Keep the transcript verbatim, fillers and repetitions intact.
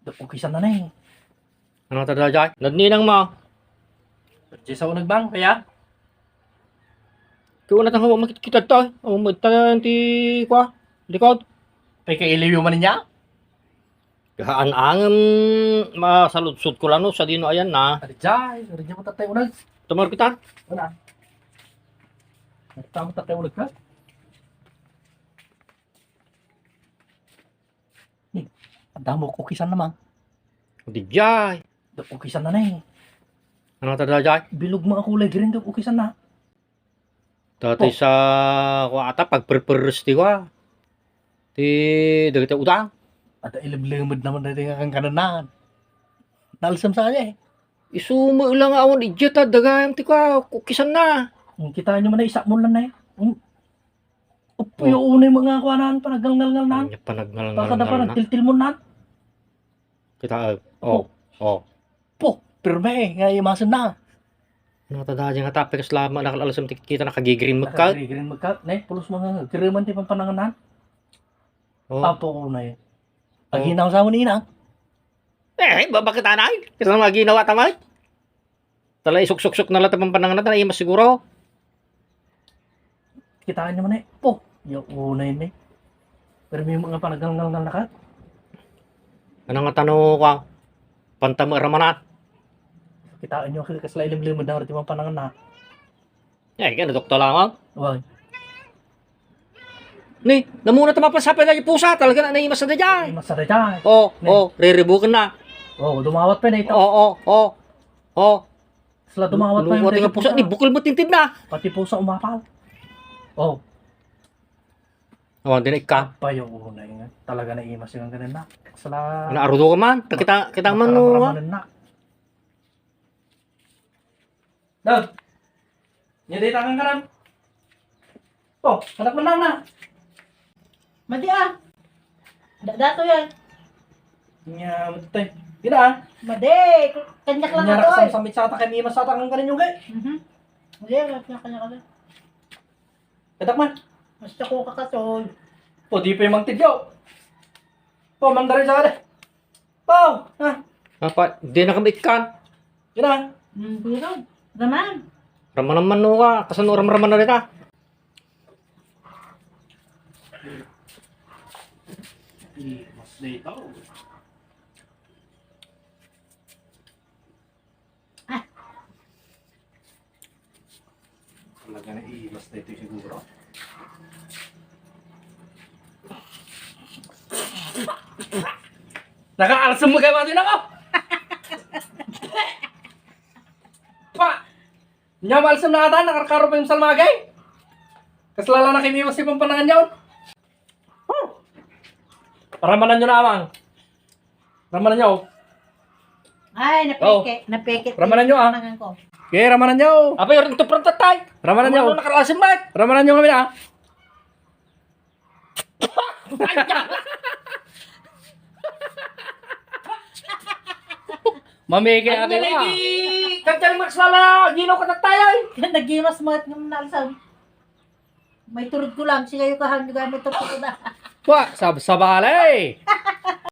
Dapukisan na na eh. Ano ta dayjay? Nadninang ma. Jay sa unag bang, kaya? Kaya una tang makikita to. Ang magtanan ti kwa. Likod. Pay kailiw man niya? Kahaan angem masaludsod ko lano sa dino ayan na. Adi jay, adi jay matatay unag. Tumar kita. Wala. Tama tatay unag ka? Ni, adda mo kukisan na, mang. Di jay. Da kukisan na, ne. Ano ta da jay? Bilog mo ako, lay green, da kukisan na. Dati Oh. sa, kua ata, pagperperes ti kua. Ti, dagiti udang. Adda ilemlemed naman dati nga kankanan na. Nalsem sa kanya, eh. Isu mo lang awan idiot, ah, dagayam ti kua, kukisan na. Ang kita nyo man na, isa mo lang na, eh. Hmm. Upo, Oh. yung unay mga kuanan, panagngalngalngan. Anya panagngalngal Pakada na. pa, nagtiltil mo nan. Kita, eh. Oh. Oh. Po, pirme, nga imasen na. Natada dyan nga tapik, kasla, nakalalasem ti kita, nakagigreen magkat. Nakagigreen magkat, ne, pulos mga giriman ti pampananganan. Oh. Apo ko na eh. Oh. Aginaw sa mo ni inang. Eh, babakit anay. Kasla mga ginawa tamay. Tala isuksuksok na lang tapang panangan na, tala imas siguro. Kitaan nyo man eh. Po, yung unay ni. Pero may mga panagalngal na lakat. Ano nga tano ka? Pantama ramanat. Kitaan nyo kasi kasla ilimlimod na rin yung panangan na. Eh, kaya doktor lamang. Why? Ni, namuna ta mapasapay na yung pusa. Talaga na naimas na dyan. Naimas na dyan. Oh, Ni. oh, riribukan na. Oh, dumawat pa na ito. Oh, oh, oh. Oh. Sila dumawat pa yung Luwat nga pusa, ni bukol mo tintin na. Pati pusa umapal. Oh. Oh, di na ikka. Payo ko na yun. Talaga na imas yung ganun na. Sila Naarudo ka man. Kita, kita man, no, Makaramraman na. Dad. Nya di tangan ka ran. Oh, anak mo lang na. Madi ah. Da-, dato yan. Nya, matay. Gina ah. Madi, kanyak lang Nya, ato eh. Samsamit sa ata kay Mima sa ata kang kaninyo, gay. Mhm. Madi, kanyak, kanyak, kanyak. Kadak man. Basta ko kakatoy. O, di pa yung mangtidyo. O, mandari sa kada. O, ha? Apa, di na kami ikan. Gina. Hmm, pero, raman. Raman naman no ka. Kasano ramraman na dita? Mas dito. Ah. Talaga na iwas na ito siguro. Nakaalsem mo kayo, mati na ko! Pa! Nya, maalsem na ata, nakarkaro pa yung salmagay. Kaslala na kimiwas yung pampanangan niya, oh. Ramanan nyo na, amang. Ramanan nyo. Ay, napeke. Oh. Napeke. Ramanan nyo, ah. Ramanan ko. Okay, ramanan nyo. Apa yung ito prantatay? Ramanan nyo. Ano nakarasim ba? Ramanan nyo kami, ah. Mameke Ano ate na ko, ah. lagi? Kagkang magsala, ginaw ka na tayo, eh. Nagimas mo at ng nalsam. May turod ko lang, siya yung kahang, yung may turod ko na. Wa, sab-, sabali.